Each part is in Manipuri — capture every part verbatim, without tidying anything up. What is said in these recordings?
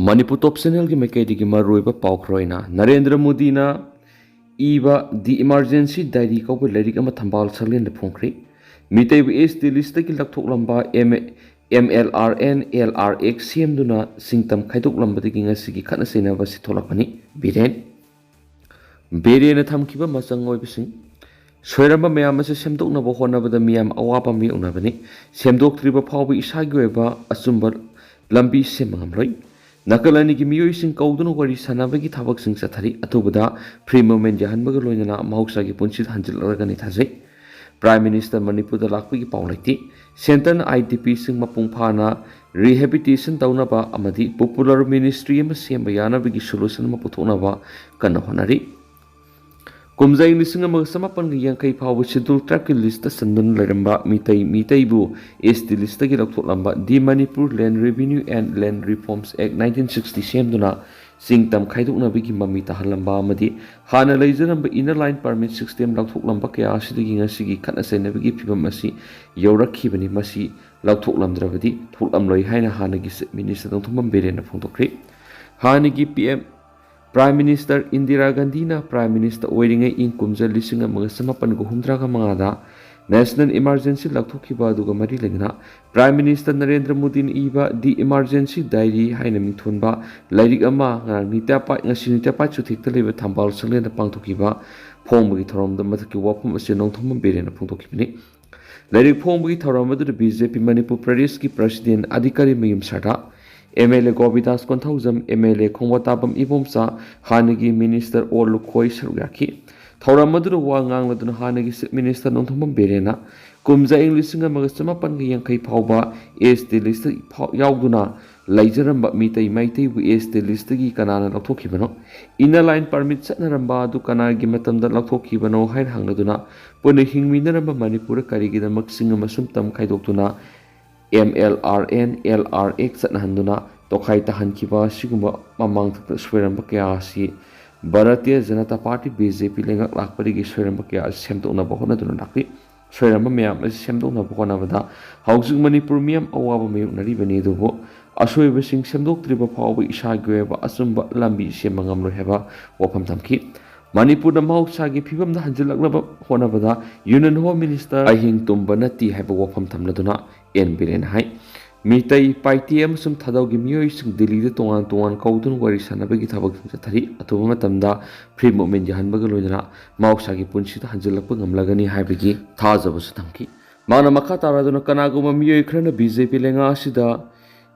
ꯃꯅꯤꯄꯨꯔ ꯇꯣꯞ ꯆꯦꯅꯦꯜꯒꯤ ꯃꯥꯏꯀꯩꯗꯒꯤ ꯃꯔꯨꯑꯣꯏꯕ ꯄꯥꯎ ꯈꯔ ꯑꯣꯏꯅ, ꯅꯔꯦꯟꯗ꯭ꯔ ꯃꯣꯗꯤꯅ ꯏꯕ The Emergency Diary ꯀꯧꯕ ꯂꯥꯏꯔꯤꯛ ꯑꯃ ꯊꯝꯕꯥꯜ ꯁꯪꯂꯦꯟꯗ ꯐꯣꯡꯈ꯭ꯔꯦ꯫ ꯃꯤꯇꯩꯕꯨ ꯑꯦꯁ ꯇꯤ ꯂꯤꯁꯇꯒꯤ ꯂꯧꯊꯣꯛꯂꯝꯕ M L R and L R act ꯁꯦꯝꯗꯨꯅ ꯁꯤꯡꯇꯝ ꯈꯥꯏꯗꯣꯛꯂꯝꯕꯗꯒꯤ ꯉꯁꯤꯒꯤ ꯈꯠꯅ ꯆꯩꯅꯕ ꯑꯁꯤ ꯊꯣꯛꯂꯛꯄꯅꯤ꯫ ꯕꯤꯔꯦꯟ ꯕꯦꯔꯦꯅ ꯊꯝꯈꯤꯕ ꯃꯆꯪ ꯑꯣꯏꯕꯁꯤꯡ꯫ ꯁꯣꯏꯔꯝꯕ ꯃꯌꯥꯝ ꯑꯁꯤ ꯁꯦꯝꯗꯣꯛꯅꯕ ꯍꯣꯠꯅꯕꯗ ꯃꯤꯌꯥꯝ ꯑꯋꯥꯕ ꯃꯥꯌꯣꯛꯅꯕꯅꯤ꯫ ꯁꯦꯝꯗꯣꯛꯇ꯭ꯔꯤꯕ ꯐꯥꯎꯕ ꯏꯁꯥꯒꯤ ꯑꯣꯏꯕ ꯑꯆꯨꯝꯕ ꯂꯝꯕꯤ ꯁꯦꯝꯕ ꯉꯝꯂꯣꯏ꯫ ꯅꯥꯀꯜ ꯑꯅꯤꯒꯤ ꯃꯤꯑꯣꯏꯁꯤꯡ ꯀꯧꯗꯨꯅ ꯋꯥꯔꯤ ꯁꯥꯟꯅꯕꯒꯤ ꯊꯕꯛꯁꯤꯡ ꯆꯠꯊꯔꯤ꯫ ꯑꯊꯨꯕꯗ free movement ꯌꯥꯍꯟꯕꯒ ꯂꯣꯏꯅꯅ ꯃꯍꯧꯁꯥꯒꯤ ꯄꯨꯟꯁꯤꯗ ꯍꯟꯖꯤꯜꯂꯛꯂꯒꯅꯤ ꯊꯥꯖꯩ꯫ Prime Minister ꯃꯅꯤꯄꯨꯔꯗ ꯂꯥꯛꯄꯒꯤ ꯄꯥꯎ ꯂꯩꯇꯦ꯫ Centreꯅ I D Pꯁꯤꯡ ꯃꯄꯨꯡ ꯐꯥꯅ rehabilitation ꯇꯧꯅꯕ ꯑꯃꯗꯤ popular ministry ꯑꯃ ꯁꯦꯝꯕ ꯌꯥꯅꯕꯒꯤ solution ꯑꯃ ꯄꯨꯊꯣꯛꯅꯕ ꯀꯟꯅ ꯍꯣꯠꯅꯔꯤ꯫ ꯀꯨꯝꯖꯥ ꯏꯪ ꯂꯤꯁꯤꯡ ꯑꯃꯒ ꯆꯃꯥꯄꯟꯒ ꯌꯥꯡꯈꯩ ꯐꯥꯎꯕ Scheduled Tribeꯀꯤ listꯇ ꯆꯟꯗꯨꯅ ꯂꯩꯔꯝꯕ Meitei, ꯃꯤꯇꯩꯕꯨ S T listꯇꯒꯤ ꯂꯧꯊꯣꯛꯂꯝꯕ The Manipur Land Revenue and Land Reforms Act nineteen sixty ꯁꯦꯝꯗꯨꯅ ꯆꯤꯡ ꯇꯝ ꯈꯥꯏꯗꯣꯛꯅꯕꯒꯤ ꯃꯃꯤ ꯇꯥꯍꯜꯂꯝꯕ ꯑꯃꯗꯤ ꯍꯥꯟꯅ ꯂꯩꯖꯔꯝꯕ Inner Line Permit System ꯂꯧꯊꯣꯛꯂꯝꯕ ꯀꯌꯥ ꯑꯁꯤꯗꯒꯤ ꯉꯁꯤꯒꯤ ꯈꯠꯅ ꯆꯩꯅꯕꯒꯤ ꯐꯤꯕꯝ ꯑꯁꯤ ꯌꯧꯔꯛꯈꯤꯕꯅꯤ꯫ ꯃꯁꯤ ꯂꯧꯊꯣꯛꯂꯝꯗ꯭ꯔꯕꯗꯤ ꯊꯣꯛꯂꯝꯂꯣꯏ ꯍꯥꯏꯅ ꯍꯥꯟꯅꯒꯤ Chief Minister ꯅꯣꯡꯊꯣꯝꯕꯝ ꯕꯤꯔꯦꯟꯅ ꯐꯣꯡꯗꯣꯛꯈ꯭ꯔꯤ꯫ ꯍꯥꯟꯅꯒꯤ P M Prime Minister Indira ꯒꯥꯟꯙꯤꯅ Prime Minister ꯑꯣꯏꯔꯤꯉꯩ ꯏꯪ ꯀꯨꯝꯖꯥ ꯂꯤꯁꯤꯡ ꯑꯃꯒ ꯆꯃꯥꯄꯟꯒ ꯍꯨꯝꯗ꯭ꯔꯥꯒ ꯃꯉꯥꯗ National Emergency ꯂꯥꯎꯊꯣꯛꯈꯤꯕ ꯑꯗꯨꯒ ꯃꯔꯤ ꯂꯩꯅꯅ Prime Minister ꯅꯔꯦꯟꯗ꯭ꯔ ꯃꯣꯗꯤꯅ ꯏꯕ The Emergency Diary ꯍꯥꯏꯅ ꯃꯤꯡꯊꯣꯟꯕ ꯂꯥꯏꯔꯤꯛ ꯑꯃ ꯉꯔꯥꯡ ꯅꯤꯇꯥꯄꯥꯏ, ꯉꯁꯤ ꯅꯤꯇꯥꯄꯥꯏ ꯆꯨꯊꯦꯛꯇ ꯂꯩꯕ ꯊꯝꯕꯥꯜ ꯁꯪꯂꯦꯟꯗ ꯄꯥꯡꯊꯣꯛꯈꯤꯕ ꯐꯣꯡꯕꯒꯤ ꯊꯧꯔꯝꯗ ꯃꯊꯛꯀꯤ ꯋꯥꯐꯝ ꯑꯁꯤ ꯅꯣꯡꯊꯣꯝꯕꯝ ꯕꯤꯔꯦꯟꯅ ꯐꯣꯡꯗꯣꯛꯈꯤꯕꯅꯤ꯫ ꯂꯥꯏꯔꯤꯛ ꯐꯣꯡꯕꯒꯤ ꯊꯧꯔꯝ ꯑꯗꯨꯗ B J P ꯃꯅꯤꯄꯨꯔ ꯄ꯭ꯔꯗꯦꯁꯀꯤ President ꯑꯗꯤꯀꯥꯔꯤ ꯃꯌꯨꯝ ꯁꯔꯗꯥ, M L A ꯒꯣꯕꯤꯗꯥꯁ Konthoujam, M L A ꯈꯣꯡꯕꯣꯇꯥꯕꯝ Ibomcha, ꯍꯥꯟꯅꯒꯤ Minister ꯑꯣ ꯂꯨꯈꯣꯏ ꯁꯔꯨꯛ ꯌꯥꯈꯤ꯫ ꯊꯧꯔꯝ ꯑꯗꯨꯗ ꯋꯥ ꯉꯥꯡꯂꯗꯨꯅ ꯍꯥꯟꯅꯒꯤ Chief Minister ꯅꯣꯡꯊꯣꯝꯕꯝ ꯕꯤꯔꯦꯟꯅ ꯀꯨꯝꯖꯥ ꯏꯪ ꯂꯤꯁꯤꯡ ꯑꯃꯒ ꯆꯃꯥꯄꯟꯒ ꯌꯥꯡꯈꯩ ꯐꯥꯎꯕ S T listꯇ ꯐꯥꯎ-, ꯌꯥꯎꯗꯨꯅ ꯂꯩꯖꯔꯝꯕ ꯃꯤꯇꯩ ꯃꯩꯇꯩꯕꯨ S T listꯇꯒꯤ ꯀꯅꯥꯅ ꯂꯧꯊꯣꯛꯈꯤꯕꯅꯣ? Inner Line Permit ꯆꯠꯅꯔꯝꯕ ꯑꯗꯨ ꯀꯅꯥꯒꯤ ꯃꯇꯝꯗ ꯂꯧꯊꯣꯛꯈꯤꯕꯅꯣ ꯍꯥꯏꯅ ꯍꯪꯂꯗꯨꯅ ꯄꯨꯟꯅ ꯍꯤꯡꯃꯤꯟꯅꯔꯝꯕ ꯃꯅꯤꯄꯨꯔꯗ ꯀꯔꯤꯒꯤꯗꯃꯛ ꯆꯤꯡ ꯑꯃꯁꯨꯡ ꯇꯝ ꯈꯥꯏꯗꯣꯛꯇꯨꯅ M L R N, L R X ꯆꯠꯅꯍꯟꯗꯨꯅ ꯇꯣꯈꯥꯏ ꯇꯥꯍꯟꯈꯤꯕ ꯑꯁꯤꯒꯨꯝꯕ ꯃꯃꯥꯡꯊꯛꯇ ꯁꯣꯏꯔꯝꯕ ꯀꯌꯥ ꯑꯁꯤ Bharatiya Janata party, B J P ꯂꯩꯉꯥꯛ ꯂꯥꯛꯄꯗꯒꯤ ꯁꯣꯏꯔꯝꯕ ꯀꯌꯥ ꯑꯁꯤ ꯁꯦꯝꯗꯣꯛꯅꯕ ꯍꯣꯠꯅꯗꯨꯅ ꯂꯥꯛꯂꯤ꯫ ꯁꯣꯏꯔꯝꯕ ꯃꯌꯥꯝ ꯑꯁꯤ ꯁꯦꯝꯗꯣꯛꯅꯕ ꯍꯣꯠꯅꯕꯗ ꯍꯧꯖꯤꯛ ꯃꯅꯤꯄꯨꯔ ꯃꯤꯌꯥꯝ ꯑꯋꯥꯕ ꯃꯥꯌꯣꯛꯅꯔꯤꯕꯅꯤ, ꯑꯗꯨꯕꯨ ꯑꯁꯣꯏꯕꯁꯤꯡ ꯁꯦꯝꯗꯣꯛꯇ꯭ꯔꯤꯕ ꯐꯥꯎꯕ ꯏꯁꯥꯒꯤ ꯑꯣꯏꯕ ꯑꯆꯨꯝꯕ ꯂꯝꯕꯤ ꯁꯦꯝꯕ ꯉꯝꯂꯣꯏ ꯍꯥꯏꯕ ꯋꯥꯐꯝ ꯊꯝꯈꯤ꯫ ꯃꯅꯤꯄꯨꯔꯗ ꯃꯍꯧꯁꯥꯒꯤ ꯐꯤꯕꯝꯗ ꯍꯟꯖꯤꯜꯂꯛꯅꯕ ꯍꯣꯠꯅꯕꯗ Union Home Minister ꯑꯍꯤꯡ ꯇꯨꯝꯕ ꯅꯠꯇꯦ ꯍꯥꯏꯕ ꯋꯥꯐꯝ ꯊꯝꯂꯗꯨꯅ ꯑꯦꯟ ꯕꯤꯔꯦꯟꯅ ꯍꯥꯏ, ꯃꯤꯇꯩ, ꯄꯥꯏꯇꯦ ꯑꯃꯁꯨꯡ ꯊꯥꯗꯧꯒꯤ ꯃꯤꯑꯣꯏꯁꯤꯡ ꯗꯤꯜꯂꯤꯗ ꯇꯣꯉꯥꯟ ꯇꯣꯉꯥꯟ ꯀꯧꯗꯨꯅ ꯋꯥꯔꯤ ꯁꯥꯟꯅꯕꯒꯤ ꯊꯕꯛꯁꯤꯡ ꯆꯠꯊꯔꯤ꯫ ꯑꯊꯨꯕ ꯃꯇꯝꯗ free movement ꯌꯥꯍꯟꯕꯒ ꯂꯣꯏꯅꯅ ꯃꯍꯧꯁꯥꯒꯤ ꯄꯨꯟꯁꯤꯗ ꯍꯟꯖꯤꯜꯂꯛꯄ ꯉꯝꯂꯒꯅꯤ ꯍꯥꯏꯕꯒꯤ ꯊꯥꯖꯕꯁꯨ ꯊꯝꯈꯤ꯫ ꯃꯍꯥꯛꯅ ꯃꯈꯥ ꯇꯥꯔꯗꯨꯅ ꯀꯅꯥꯒꯨꯝꯕ ꯃꯤꯑꯣꯏ ꯈꯔꯅ ꯕꯤ ꯖꯦ ꯄꯤ ꯂꯩꯉꯥꯛ ꯑꯁꯤꯗ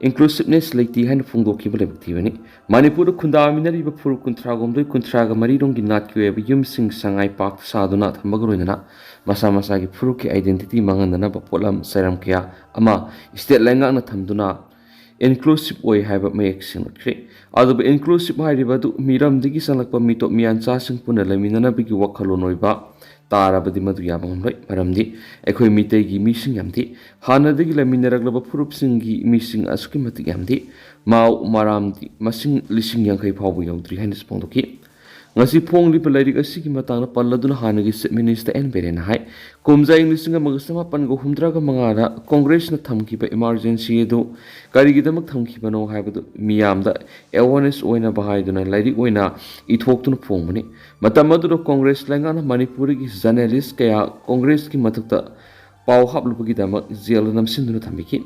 inclusiveness ꯂꯩꯇꯦ ꯍꯥꯏꯅ ꯐꯣꯡꯗꯣꯛꯈꯤꯕ ꯂꯥꯏꯕꯛ ꯊꯤꯕꯅꯤ꯫ ꯃꯅꯤꯄꯨꯔꯗ ꯈꯨꯟꯗꯥꯃꯤꯟꯅꯔꯤꯕ ꯐꯨꯔꯨꯞ ꯀꯨꯟꯊ꯭ꯔꯥ ꯍꯨꯝꯗꯣꯏ, ꯀꯨꯟꯊ꯭ꯔꯥꯒ ꯃꯔꯤ ꯔꯣꯝꯒꯤ ꯅꯥꯠꯀꯤ ꯑꯣꯏꯕ ꯌꯨꯝꯁꯤꯡ ꯁꯉꯥꯏ ꯄꯥꯛꯇ ꯁꯥꯗꯨꯅ ꯊꯝꯕꯒ ꯂꯣꯏꯅꯅ ꯃꯁꯥ ꯃꯁꯥꯒꯤ ꯐꯨꯔꯨꯞꯀꯤ identity ꯃꯥꯡꯍꯟꯗꯅꯕ ꯄꯣꯠꯂꯝ ꯆꯩꯔꯝ ꯀꯌꯥ ꯑꯃ state ꯂꯩꯉꯥꯛꯅ ꯊꯝꯗꯨꯅ inclusive ꯑꯣꯏ ꯍꯥꯏꯕ ꯃꯌꯦꯛ ꯁꯦꯡꯂꯛꯈ꯭ꯔꯦ꯫ ꯑꯗꯨꯕꯨ inclusive ꯍꯥꯏꯔꯤꯕ ꯑꯗꯨ ꯃꯤꯔꯝꯗꯒꯤ ꯆꯪꯂꯛꯄ ꯃꯤꯇꯣꯞ ꯃꯤꯌꯥꯟꯆꯥꯁꯤꯡ ꯄꯨꯟꯅ ꯂꯩꯃꯤꯟꯅꯅꯕꯒꯤ ꯋꯥꯈꯜꯂꯣꯟ ꯑꯣꯏꯕ ꯇꯥꯔꯕꯗꯤ ꯃꯗꯨ ꯌꯥꯕ ꯉꯝꯂꯣꯏ꯫ ꯃꯔꯝꯗꯤ ꯑꯩꯈꯣꯏ ꯃꯤꯇꯩꯒꯤ ꯃꯤꯁꯤꯡ ꯌꯥꯝꯗꯦ꯫ ꯍꯥꯟꯅꯗꯒꯤ ꯂꯩꯃꯤꯟꯅꯔꯛꯂꯕ ꯐꯨꯔꯨꯞꯁꯤꯡꯒꯤ ꯃꯤꯁꯤꯡ ꯑꯁꯨꯛꯀꯤ ꯃꯇꯤꯛ ꯌꯥꯝꯗꯦ꯫ ꯃꯥꯎ ꯃꯔꯥꯝꯗꯤ ꯃꯁꯤꯡ ꯂꯤꯁꯤꯡ ꯌꯥꯡꯈꯩ ꯐꯥꯎꯕ ꯌꯧꯗ꯭ꯔꯤ ꯍꯥꯏꯅꯁꯨ ꯐꯣꯡꯗꯣꯛꯈꯤ꯫ ꯉꯁꯤ ꯐꯣꯡꯂꯤꯕ ꯂꯥꯏꯔꯤꯛ ꯑꯁꯤꯒꯤ ꯃꯇꯥꯡꯗ ꯄꯜꯂꯗꯨꯅ ꯍꯥꯟꯅꯒꯤ Chief Minister ꯑꯦꯟ ꯕꯤꯔꯦꯟꯅ ꯍꯥꯏ, ꯀꯨꯝꯖꯥ ꯏꯪ ꯂꯤꯁꯤꯡ ꯑꯃꯒ ꯆꯃꯥꯄꯟꯒ ꯍꯨꯝꯗ꯭ꯔꯥꯒ ꯃꯉꯥꯗ ꯀꯣꯡꯒ꯭ꯔꯦꯁꯅ ꯊꯝꯈꯤꯕ emergency ꯑꯗꯨ ꯀꯔꯤꯒꯤꯗꯃꯛ ꯊꯝꯈꯤꯕꯅꯣ ꯍꯥꯏꯕꯗꯨ ꯃꯤꯌꯥꯝꯗ awareness ꯑꯣꯏꯅꯕ ꯍꯥꯏꯗꯨꯅ ꯂꯥꯏꯔꯤꯛ ꯑꯣꯏꯅ ꯏꯊꯣꯛꯇꯨꯅ ꯐꯣꯡꯕꯅꯤ꯫ ꯃꯇꯝ ꯑꯗꯨꯗ ꯀꯣꯡꯒ꯭ꯔꯦꯁ ꯂꯩꯉꯥꯛꯅ ꯃꯅꯤꯄꯨꯔꯗꯒꯤ journalist ꯀꯌꯥ ꯀꯣꯡꯒ꯭ꯔꯦꯁꯀꯤ ꯃꯊꯛꯇ ꯄꯥꯎ ꯍꯥꯞꯂꯨꯕꯒꯤꯗꯃꯛ ꯖꯦꯜꯗ ꯅꯝꯁꯤꯟꯗꯨꯅ ꯊꯝꯕꯤꯈꯤ꯫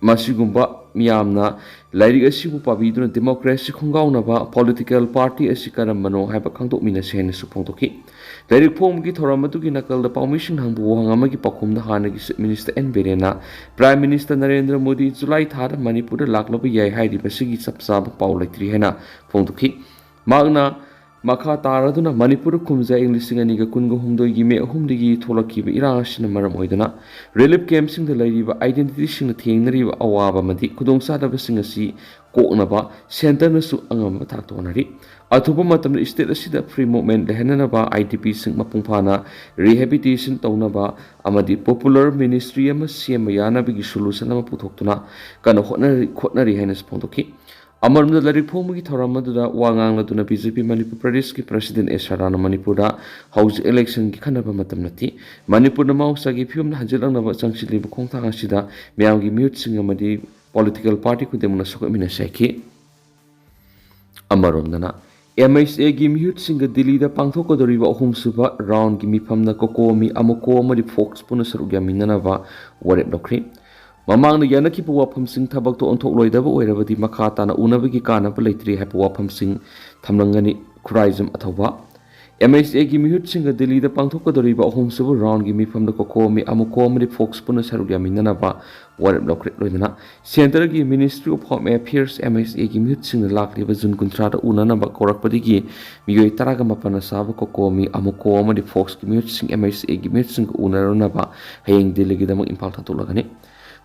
ꯃꯁꯤꯒꯨꯝꯕ ꯃꯤꯌꯥꯝꯅ ꯂꯥꯏꯔꯤꯛ ꯑꯁꯤꯕꯨ ꯄꯥꯕꯤꯗꯨꯅ democracy ꯈꯣꯡꯒꯥꯎꯅꯕ political party ꯑꯁꯤ ꯀꯔꯝꯕꯅꯣ ꯍꯥꯏꯕ ꯈꯪꯗꯣꯛꯃꯤꯟꯅꯁꯤ ꯍꯥꯏꯅꯁꯨ ꯐꯣꯡꯗꯣꯛꯈꯤ꯫ ꯂꯥꯏꯔꯤꯛ ꯐꯣꯡꯕꯒꯤ ꯊꯧꯔꯝ ꯑꯗꯨꯒꯤ ꯅꯥꯀꯜꯗ ꯄꯥꯎꯃꯤꯁꯤꯡꯅ ꯍꯪꯕ ꯋꯥꯍꯪ ꯑꯃꯒꯤ ꯄꯥꯎꯈꯨꯝꯗ ꯍꯥꯟꯅꯒꯤ Chief Minister ꯑꯦꯟ ꯕꯤꯔꯦꯟꯅ Prime Minister ꯅꯔꯦꯟꯗ꯭ꯔ ꯃꯣꯗꯤ ꯖꯨꯂꯥꯏ ꯊꯥꯗ ꯃꯅꯤꯄꯨꯔꯗ ꯂꯥꯛꯂꯕ ꯌꯥꯏ ꯍꯥꯏꯔꯤꯕꯁꯤꯒꯤ ꯆꯞ ꯆꯥꯕ ꯄꯥꯎ ꯂꯩꯇ꯭ꯔꯤ ꯍꯥꯏꯅ ꯐꯣꯡꯗꯣꯛꯈꯤ꯫ ꯃꯍꯥꯛꯅ ꯃꯈꯥ ꯇꯥꯔꯗꯨꯅ ꯃꯅꯤꯄꯨꯔꯗ ꯀꯨꯝꯖꯥ ꯏꯪ ꯂꯤꯁꯤꯡ ꯑꯅꯤꯒ ꯀꯨꯟꯒ ꯍꯨꯝꯗꯣꯏꯒꯤ ꯃꯦ ꯑꯍꯨꯝꯗꯒꯤ ꯊꯣꯛꯂꯛꯈꯤꯕ ꯏꯔꯥꯡ ꯑꯁꯤꯅ ꯃꯔꯝ ꯑꯣꯏꯗꯨꯅ relief campꯁꯤꯡꯗ ꯂꯩꯔꯤꯕ identityꯁꯤꯡꯅ ꯊꯦꯡꯅꯔꯤꯕ ꯑꯋꯥꯕ ꯑꯃꯗꯤ ꯈꯨꯗꯣꯡꯆꯥꯗꯕꯁꯤꯡ ꯑꯁꯤ ꯀꯣꯛꯅꯕ centreꯅꯁꯨ ꯑꯉꯝꯕ ꯊꯥꯛꯇ ꯍꯣꯠꯅꯔꯤ꯫ ꯑꯊꯨꯕ ꯃꯇꯝꯗ state ꯑꯁꯤꯗ free movement ꯂꯩꯍꯟꯅꯅꯕ, IDPꯁꯤꯡ ꯃꯄꯨꯡ ꯐꯥꯅ rehabilitation ꯇꯧꯅꯕ ꯑꯃꯗꯤ popular ministry ꯑꯃ ꯁꯦꯝꯕ ꯌꯥꯅꯕꯒꯤ solution ꯑꯃ ꯄꯨꯊꯣꯛꯇꯨꯅ ꯀꯟꯅ ꯍꯣꯠꯅꯔꯤ, ꯈꯣꯠꯅꯔꯤ ꯍꯥꯏꯅꯁꯨ ꯐꯣꯡꯗꯣꯛꯈꯤ꯫ ꯑꯃꯔꯣꯝꯗ ꯂꯥꯏꯔꯤꯛ ꯐꯣꯡꯕꯒꯤ ꯊꯧꯔꯝ ꯑꯗꯨꯗ ꯋꯥ ꯉꯥꯡꯂꯗꯨꯅ ꯕꯤ ꯖꯦ ꯄꯤ ꯃꯅꯤꯄꯨꯔ ꯄ꯭ꯔꯗꯦꯁꯀꯤ President ꯑꯦꯁ ꯁꯔꯗꯥꯅ ꯃꯅꯤꯄꯨꯔꯗ ꯍꯧꯖꯤꯛ electionꯒꯤ ꯈꯟꯅꯕ ꯃꯇꯝ ꯅꯠꯇꯦ꯫ ꯃꯅꯤꯄꯨꯔꯅ ꯃꯍꯧꯁꯥꯒꯤ ꯐꯤꯕꯝꯗ ꯍꯟꯖꯤꯜꯂꯛꯅꯕ ꯆꯪꯁꯤꯜꯂꯤꯕ ꯈꯣꯡꯊꯥꯡ ꯑꯁꯤꯗ ꯃꯤꯌꯥꯝꯒꯤ ꯃꯤꯍꯨꯠꯁꯤꯡ ꯑꯃꯗꯤ ꯄꯣꯂꯤꯇꯤꯀꯦꯜ ꯄꯥꯔꯇꯤ ꯈꯨꯗꯤꯡꯃꯛꯅ ꯁꯣꯛꯍꯟꯃꯤꯟꯅꯁꯤ ꯍꯥꯏꯈꯤ꯫ ꯑꯃꯔꯣꯝꯗꯅ, ꯑꯦꯝ ꯑꯩꯆ ꯑꯦꯒꯤ ꯃꯤꯍꯨꯠꯁꯤꯡꯒ ꯗꯤꯜꯂꯤꯗ ꯄꯥꯡꯊꯣꯛꯀꯗꯧꯔꯤꯕ ꯑꯍꯨꯝꯁꯨꯕ ꯔꯥꯎꯟꯒꯤ ꯃꯤꯐꯝꯗ ꯀꯣꯀꯣꯃꯤ, ꯑꯃꯨꯀꯣ ꯑꯃꯗꯤ ꯐꯣꯛꯁ ꯄꯨꯟꯅ ꯁꯔꯨꯛ ꯌꯥꯃꯤꯟꯅꯅꯕ ꯋꯥꯔꯦꯞ ꯂꯧꯈ꯭ꯔꯤ꯫ ꯃꯃꯥꯡꯗ ꯌꯥꯅꯈꯤꯕ ꯋꯥꯐꯝꯁꯤꯡ ꯊꯕꯛꯇ ꯑꯣꯟꯊꯣꯛꯂꯣꯏꯗꯕ ꯑꯣꯏꯔꯕꯗꯤ ꯃꯈꯥ ꯇꯥꯅ ꯎꯅꯕꯒꯤ ꯀꯥꯟꯅꯕ ꯂꯩꯇ꯭ꯔꯤ ꯍꯥꯏꯕ ꯋꯥꯐꯝꯁꯤꯡ ꯊꯝꯂꯝꯒꯅꯤ꯫ ꯈꯨꯔꯥꯏꯖꯝ ꯑꯊꯧꯕ꯫ ꯑꯦꯝ ꯑꯩꯆ ꯑꯦꯒꯤ ꯃꯤꯍꯨꯠꯁꯤꯡꯒ ꯗꯤꯜꯂꯤꯗ ꯄꯥꯡꯊꯣꯛꯀꯗꯧꯔꯤꯕ ꯑꯍꯨꯝꯁꯨꯕ ꯔꯥꯎꯟꯒꯤ ꯃꯤꯐꯝꯗ ꯀꯣꯀꯣꯃꯤ, ꯑꯃꯨꯀꯣ ꯑꯃꯗꯤ ꯐꯣꯛꯁ ꯄꯨꯟꯅ ꯁꯔꯨꯛ ꯌꯥꯃꯤꯟꯅꯅꯕ ꯋꯥꯔꯦꯞ ꯂꯧꯈ꯭ꯔꯦ꯫ ꯂꯣꯏꯅꯅ ꯁꯦꯟꯇꯔꯒꯤ Ministry of Home Affairs, M H ꯑꯦꯒꯤ ꯃꯤꯍꯨꯠꯁꯤꯡꯅ ꯂꯥꯛꯂꯤꯕ ꯖꯨꯟ ꯀꯨꯟꯊ꯭ꯔꯥꯗ ꯎꯅꯅꯕ ꯀꯧꯔꯛꯄꯗꯒꯤ ꯃꯤꯑꯣꯏ ꯇꯔꯥꯒ ꯃꯥꯄꯟꯅ ꯁꯥꯕ ꯀꯣꯀꯣꯃꯤ, ꯑꯃꯨꯀꯣ ꯑꯃꯗꯤ ꯐꯣꯛꯁꯀꯤ ꯃꯤꯍꯨꯠꯁꯤꯡ ꯑꯦꯝ ꯑꯩꯆ ꯑꯦꯒꯤ ꯃꯤꯍꯨꯠꯁꯤꯡꯒ ꯎꯅꯔꯨꯅꯕ ꯍꯌꯦꯡ ꯗꯤꯜꯂꯤꯒꯤꯗꯃꯛ ꯏꯝꯐꯥꯜ ꯊꯥꯗꯣꯛꯂꯒꯅꯤ꯫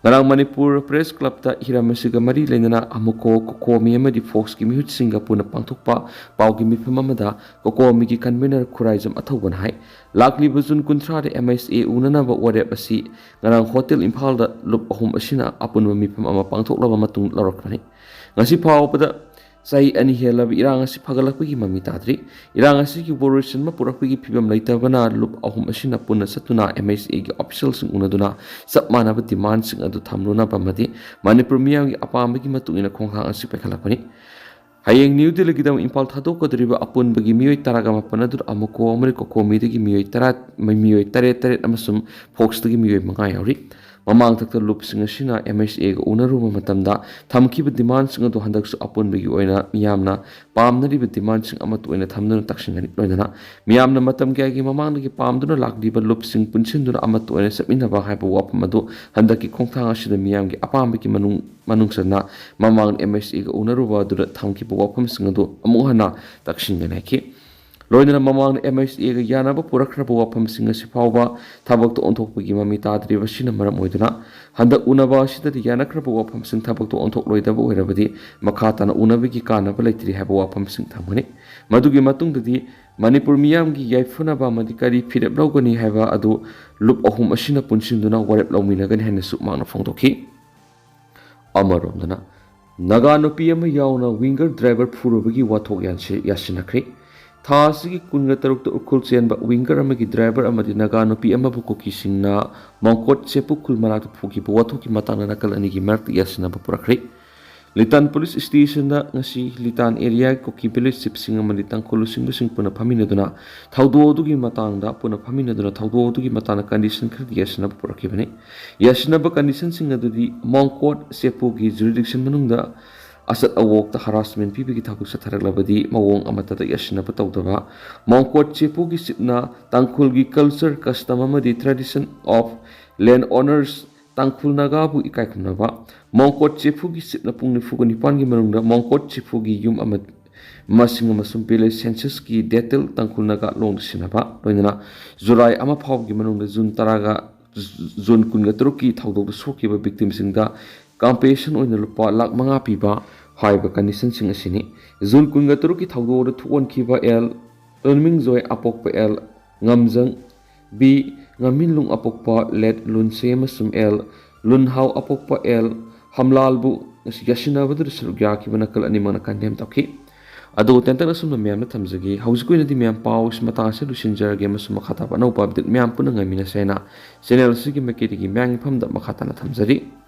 ꯉꯔꯥꯡ ꯃꯅꯤꯄꯨꯔ ꯄ꯭ꯔꯦꯁ ꯀ꯭ꯂꯕꯇ ꯍꯤꯔꯝ ꯑꯁꯤꯒ ꯃꯔꯤ ꯂꯩꯅꯅ ꯑꯃꯨꯀꯣ, ꯀꯣꯀꯣꯃꯤ ꯑꯃꯗꯤ ꯐꯣꯛꯁꯀꯤ ꯃꯤꯍꯨꯠꯁꯤꯡꯒ ꯄꯨꯟꯅ ꯄꯥꯡꯊꯣꯛꯄ ꯄꯥꯎꯒꯤ ꯃꯤꯐꯝ ꯑꯃꯗ ꯀꯣꯀꯣꯃꯤꯒꯤ ꯀꯟꯚꯤꯅꯔ ꯈꯨꯔꯥꯏꯖꯝ ꯑꯊꯧꯕꯅ ꯍꯥꯏ, ꯂꯥꯛꯂꯤꯕ ꯖꯨꯟ ꯀꯨꯟꯊ꯭ꯔꯥꯗ ꯑꯦꯝ ꯑꯩꯆ ꯑꯦ ꯎꯅꯅꯕ ꯋꯥꯔꯦꯞ ꯑꯁꯤ ꯉꯔꯥꯡ ꯍꯣꯇꯦꯜ ꯏꯝꯐꯥꯜꯗ ꯂꯨꯞ ꯑꯍꯨꯝ ꯑꯁꯤꯅ ꯑꯄꯨꯟꯕ ꯃꯤꯐꯝ ꯑꯃ ꯄꯥꯡꯊꯣꯛꯂꯕ ꯃꯇꯨꯡ ꯂꯧꯔꯛꯄꯅꯤ꯫ ꯉꯁꯤ ꯐꯥꯎꯕꯗ ꯆꯍꯤ ꯑꯅꯤ ꯍꯦꯜꯂꯕ ꯏꯔꯥꯡ ꯑꯁꯤ ꯐꯒꯠꯂꯛꯄꯒꯤ ꯃꯃꯤ ꯇꯥꯗ꯭ꯔꯤ꯫ ꯏꯔꯥꯡ ꯑꯁꯤꯒꯤ ꯕꯣꯔꯣꯏꯁꯤꯟ ꯑꯃ ꯄꯨꯔꯛꯄꯒꯤ ꯐꯤꯕꯝ ꯂꯩꯇꯕꯅ ꯂꯨꯞ ꯑꯍꯨꯝ ꯑꯁꯤꯅ ꯄꯨꯟꯅ ꯆꯠꯇꯨꯅ ꯑꯦꯝ ꯑꯩꯆ ꯑꯦꯒꯤ ꯑꯣꯐꯤꯁꯤꯌꯦꯜꯁꯤꯡ ꯎꯅꯗꯨꯅ ꯆꯞ ꯃꯥꯟꯅꯕ ꯗꯤꯃꯥꯟꯁꯤꯡ ꯑꯗꯨ ꯊꯝꯂꯨꯅꯕ ꯑꯃꯗꯤ ꯃꯅꯤꯄꯨꯔ ꯃꯤꯌꯥꯝꯒꯤ ꯑꯄꯥꯝꯕꯒꯤ ꯃꯇꯨꯡ ꯏꯟꯅ ꯈꯣꯡꯊꯥꯡ ꯑꯁꯤ ꯄꯥꯏꯈꯠꯂꯛꯄꯅꯤ꯫ ꯍꯌꯦꯡ ꯅ꯭ꯌꯨ ꯗꯤꯜꯂꯤꯒꯤꯗꯃꯛ ꯏꯝꯐꯥꯜ ꯊꯥꯗꯣꯛꯀꯗꯧꯔꯤꯕ ꯑꯄꯨꯟꯕꯒꯤ ꯃꯤꯑꯣꯏ ꯇꯔꯥꯒ ꯃꯥꯄꯟ ꯑꯗꯨꯗ ꯑꯃꯨꯀꯣ ꯑꯃꯗꯤ ꯀꯣꯀꯣꯃꯤꯗꯒꯤ ꯃꯤꯑꯣꯏ ꯇꯔꯥ, ꯃꯤꯑꯣꯏ ꯇꯔꯦꯠ ꯇꯔꯦꯠ ꯑꯃꯁꯨꯡ ꯐꯣꯛꯁꯇꯒꯤ ꯃꯤꯑꯣꯏ ꯃꯉꯥ ꯌꯥꯎꯔꯤ꯫ ꯃꯃꯥꯡꯊꯛꯇ ꯂꯨꯞꯁꯤꯡ ꯑꯁꯤꯅ ꯑꯦꯝ ꯑꯩꯆ ꯑꯦꯒ ꯎꯅꯔꯨꯕ ꯃꯇꯝꯗ ꯊꯝꯈꯤꯕ ꯗꯤꯃꯥꯟꯁꯤꯡ ꯑꯗꯨ ꯍꯟꯗꯛꯁꯨ ꯑꯄꯨꯟꯕꯒꯤ ꯑꯣꯏꯅ ꯃꯤꯌꯥꯝꯅ ꯄꯥꯝꯅꯔꯤꯕ ꯗꯤꯃꯥꯟꯁꯤꯡ ꯑꯃꯠꯇ ꯑꯣꯏꯅ ꯊꯝꯗꯨꯅ ꯇꯛꯁꯤꯟꯒꯅꯤ꯫ ꯂꯣꯏꯅꯅ ꯃꯤꯌꯥꯝꯅ ꯃꯇꯝ ꯀꯌꯥꯒꯤ ꯃꯃꯥꯡꯗꯒꯤ ꯄꯥꯝꯗꯨꯅ ꯂꯥꯛꯂꯤꯕ ꯂꯨꯞꯁꯤꯡ ꯄꯨꯟꯁꯤꯟꯗꯨꯅ ꯑꯃꯠꯇ ꯑꯣꯏꯅ ꯆꯠꯃꯤꯟꯅꯕ ꯍꯥꯏꯕ ꯋꯥꯐꯝ ꯑꯗꯨ ꯍꯟꯗꯛꯀꯤ ꯈꯣꯡꯊꯥꯡ ꯑꯁꯤꯗ ꯃꯤꯌꯥꯝꯒꯤ ꯑꯄꯥꯝꯕꯒꯤ ꯃꯅꯨꯡ, ꯃꯅꯨꯡ ꯆꯟꯅ ꯃꯃꯥꯡꯗ ꯑꯦꯝ ꯑꯩꯆ ꯑꯦꯒ ꯎꯅꯔꯨꯕ ꯑꯗꯨꯗ ꯊꯝꯈꯤꯕ ꯋꯥꯐꯝꯁꯤꯡ ꯑꯗꯨ ꯑꯃꯨꯛ ꯍꯟꯅ ꯇꯛꯁꯤꯟꯒꯅꯤ ꯍꯥꯏꯈꯤ꯫ ꯂꯣꯏꯅꯅ ꯃꯃꯥꯡꯗ ꯑꯦꯝ ꯑꯩꯆ ꯑꯦꯒ ꯌꯥꯅꯕ ꯄꯨꯔꯛꯈ꯭ꯔꯕ ꯋꯥꯐꯝꯁꯤꯡ ꯑꯁꯤ ꯐꯥꯎꯕ ꯊꯕꯛꯇ ꯑꯣꯟꯊꯣꯛꯄꯒꯤ ꯃꯃꯤ ꯇꯥꯗ꯭ꯔꯤꯕꯁꯤꯅ ꯃꯔꯝ ꯑꯣꯏꯗꯨꯅ ꯍꯟꯗꯛ ꯎꯅꯕ ꯑꯁꯤꯗꯗꯤ ꯌꯥꯅꯈ꯭ꯔꯕ ꯋꯥꯐꯝꯁꯤꯡ ꯊꯕꯛꯇ ꯑꯣꯟꯊꯣꯛꯂꯣꯏꯗꯕ ꯑꯣꯏꯔꯕꯗꯤ ꯃꯈꯥ ꯇꯥꯅ ꯎꯅꯕꯒꯤ ꯀꯥꯟꯅꯕ ꯂꯩꯇ꯭ꯔꯤ ꯍꯥꯏꯕ ꯋꯥꯐꯝꯁꯤꯡ ꯊꯝꯒꯅꯤ꯫ ꯃꯗꯨꯒꯤ ꯃꯇꯨꯡꯗꯗꯤ ꯃꯅꯤꯄꯨꯔ ꯃꯤꯌꯥꯝꯒꯤ ꯌꯥꯏꯐꯅꯕ ꯑꯃꯗꯤ ꯀꯔꯤ ꯐꯤꯔꯦꯞ ꯂꯧꯒꯅꯤ ꯍꯥꯏꯕ ꯑꯗꯨ ꯂꯨꯞ ꯑꯍꯨꯝ ꯑꯁꯤꯅ ꯄꯨꯟꯁꯤꯟꯗꯨꯅ ꯋꯥꯔꯦꯞ ꯂꯧꯃꯤꯟꯅꯒꯅꯤ ꯍꯥꯏꯅꯁꯨ ꯃꯍꯥꯛꯅ ꯐꯣꯡꯗꯣꯛꯈꯤ꯫ ꯑꯃꯔꯣꯝꯗꯅ, ꯅꯥꯒꯥ ꯅꯨꯄꯤ ꯑꯃ ꯌꯥꯎꯅ ꯋꯤꯡꯒꯔ ꯗ꯭ꯔꯥꯏꯚꯔ ꯐꯨꯔꯨꯕꯒꯤ ꯋꯥꯊꯣꯛ ꯌꯥꯟꯁꯤ-, ꯌꯥꯁꯤꯟꯅꯈ꯭ꯔꯦ꯫ ꯊꯥ ꯑꯁꯤꯒꯤ ꯀꯨꯟꯒ ꯇꯔꯨꯛꯇ ꯎꯈ꯭ꯔꯨꯜ ꯆꯦꯟꯕ winger ꯑꯃꯒꯤ driver ꯑꯃꯗꯤ ꯅꯥꯒꯥ ꯅꯨꯄꯤ ꯑꯃꯕꯨ ꯀꯨꯀꯤꯁꯤꯡꯅ ꯃꯣꯡꯀꯣꯠ ꯆꯦꯄꯨ ꯈꯨꯜ ꯃꯅꯥꯛꯇ ꯐꯨꯈꯤꯕ ꯋꯥꯊꯣꯛꯀꯤ ꯃꯇꯥꯡꯗ ꯅꯥꯀꯜ ꯑꯅꯤꯒꯤ ꯃꯔꯛꯇ ꯌꯥꯁꯤꯟꯅꯕ ꯄꯨꯔꯛꯈ꯭ꯔꯦ꯫ ꯂꯤꯇꯥꯟ police stationꯗ ꯉꯁꯤ ꯂꯤꯇꯥꯟ area ꯀꯨꯀꯤ village chiefꯁꯤꯡ ꯑꯃꯗꯤ ꯇꯥꯡꯈꯨꯜ ꯂꯨꯆꯤꯡꯕꯁꯤꯡ ꯄꯨꯟꯅ ꯐꯝꯃꯤꯟꯅꯗꯨꯅ ꯊꯧꯗꯣꯛ ꯑꯗꯨꯒꯤ ꯃꯇꯥꯡꯗ ꯄꯨꯟꯅ ꯐꯝꯃꯤꯟꯅꯗꯨꯅ ꯊꯧꯗꯣꯛ ꯑꯗꯨꯒꯤ ꯃꯇꯥꯡꯗ condition ꯈꯔꯗꯤ ꯌꯥꯁꯤꯟꯅꯕ ꯄꯨꯔꯛꯈꯤꯕꯅꯤ꯫ ꯌꯥꯁꯤꯟꯅꯕ conditionꯁꯤꯡ ꯑꯗꯨꯗꯤ ꯃꯣꯡꯀꯣꯠ ꯆꯦꯄꯨꯒꯤ jurisdiction ꯃꯅꯨꯡꯗ ꯑꯆꯠ ꯑꯋꯣꯛꯇ harassment ꯄꯤꯕꯒꯤ ꯊꯕꯛ ꯆꯠꯊꯔꯛꯂꯕꯗꯤ ꯃꯑꯣꯡ ꯑꯃꯠꯇꯗ ꯌꯥꯁꯤꯟꯅꯕ ꯇꯧꯗꯕ, ꯃꯣꯡꯀꯣꯠ ꯆꯦꯄꯨꯒꯤ chiefꯅ ꯇꯥꯡꯈꯨꯜꯒꯤ culture, custom ꯑꯃꯗꯤ tradition of land owners ꯇꯥꯡꯈꯨꯜ ꯅꯥꯒꯥꯕꯨ ꯏꯀꯥꯏ ꯈꯨꯝꯅꯕ, ꯃꯣꯡꯀꯣꯠ ꯆꯦꯄꯨꯒꯤ chiefꯅ ꯄꯨꯡ ꯅꯤꯐꯨꯒ ꯅꯤꯄꯥꯟꯒꯤ ꯃꯅꯨꯡꯗ ꯃꯣꯡꯀꯣꯠ ꯆꯦꯄꯨꯒꯤ ꯌꯨꯝ ꯑꯃ ꯃꯁꯤꯡ ꯑꯃꯁꯨꯡ village censusꯀꯤ detail ꯇꯥꯡꯈꯨꯜ ꯅꯥꯒꯥ ꯂꯣꯟꯗ ꯁꯤꯟꯅꯕ, ꯂꯣꯏꯅꯅ July ꯑꯃ ꯐꯥꯎꯕꯒꯤ ꯃꯅꯨꯡꯗ June ꯇꯔꯥꯒ June ꯀꯨꯟꯒ ꯇꯔꯨꯛꯀꯤ ꯊꯧꯗꯣꯛꯇ ꯁꯣꯛꯈꯤꯕ victimꯁꯤꯡꯗ compensation ꯑꯣꯏꯅ ꯂꯨꯄꯥ ꯂꯥꯈ ꯃꯉꯥ ꯄꯤꯕ ꯍꯥꯏꯕ conditionꯁꯤꯡ ꯑꯁꯤꯅꯤ꯫ June ꯀꯨꯟꯒ ꯇꯔꯨꯛꯀꯤ ꯊꯧꯗꯣꯛ ꯑꯗꯨ ꯊꯣꯛꯍꯟꯈꯤꯕ ꯑꯦꯜ ꯂꯨꯟꯃꯤꯡꯖꯣꯏ ꯑꯄꯣꯛꯄ ꯑꯦꯜ ꯉꯝꯖꯪ, ꯕꯤ ꯉꯝꯃꯤꯟꯂꯨꯡ ꯑꯄꯣꯛꯄ ꯂꯦꯠ ꯂꯨꯟꯁꯦ ꯑꯃꯁꯨꯡ ꯑꯦꯜ ꯂꯨꯟꯍꯥꯎ ꯑꯄꯣꯛꯄ ꯑꯦꯜ ꯍꯝꯂꯥꯜꯕꯨ ꯌꯥꯁꯤꯟꯅꯕꯗꯨꯗ ꯁꯔꯨꯛ ꯌꯥꯈꯤꯕ ꯅꯥꯀꯜ ꯑꯅꯤꯃꯛꯅ condemn ꯇꯧꯈꯤ꯫ ꯑꯗꯨ ꯇꯦꯟꯇꯛꯅ ꯑꯁꯨꯝꯅ ꯃꯌꯥꯝꯅ ꯊꯝꯖꯒꯦ꯫ ꯍꯧꯖꯤꯛꯀꯤ ꯑꯣꯏꯅꯗꯤ ꯃꯌꯥꯝ ꯄꯥꯎ ꯑꯁꯤ ꯃꯇꯥꯡ ꯑꯁꯤꯗ ꯂꯣꯏꯁꯤꯟꯖꯔꯒꯦ ꯑꯃꯁꯨꯡ ꯃꯈꯥ ꯇꯥꯕ ꯑꯅꯧꯕ update ꯃꯌꯥꯝ ꯄꯨꯟꯅ ꯉꯥꯏꯃꯤꯟꯅꯁꯦ ꯍꯥꯏꯅ channel ꯑꯁꯤꯒꯤ ꯃꯥꯏꯀꯩꯗꯒꯤ ꯃꯌꯥꯝꯒꯤ ꯃꯐꯝꯗ ꯃꯈꯥ ꯇꯥꯅ ꯊꯝꯖꯔꯤ꯫